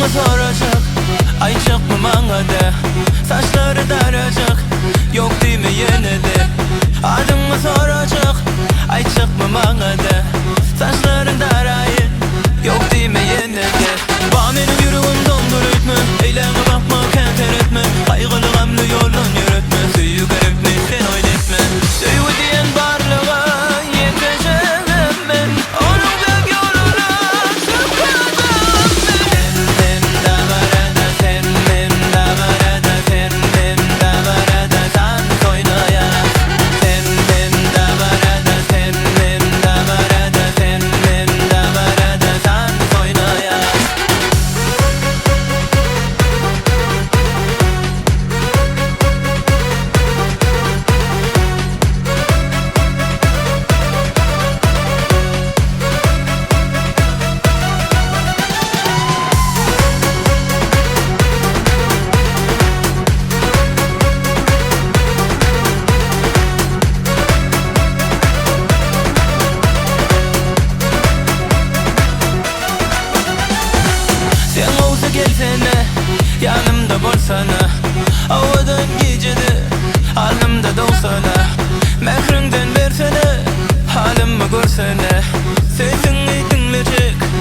Adyňy sorajak, aýtjakmy maňa-da Saçlary darajak, ýok diýme ýene-de Adyňy sorajak, aýtjakmy maňa-da Saçlaryň daraýyn, ýok diýme ýene-de Ba meniň ýüregim doňdur öýtme, Eýläňe bakma, kän seretme Gaýgyly gamly ýoldan ýöretme Söýgi gerekmi, sen oýun etme Söýgi diýen barlyga ýetejegem men Onuň bek ýoluna çykjagam men Sen men dabarada sen men dabarada sen men dabarada tans oýnaýas Sen men dabarada sen men dabarada sen men dabarada tans oýnaýas. Sen gowsy gelsene, ýanymda bolsana Owadan gijede, alnymda dogsana Mähriňden bersene, halymy görsene Sesiňi diňlejek.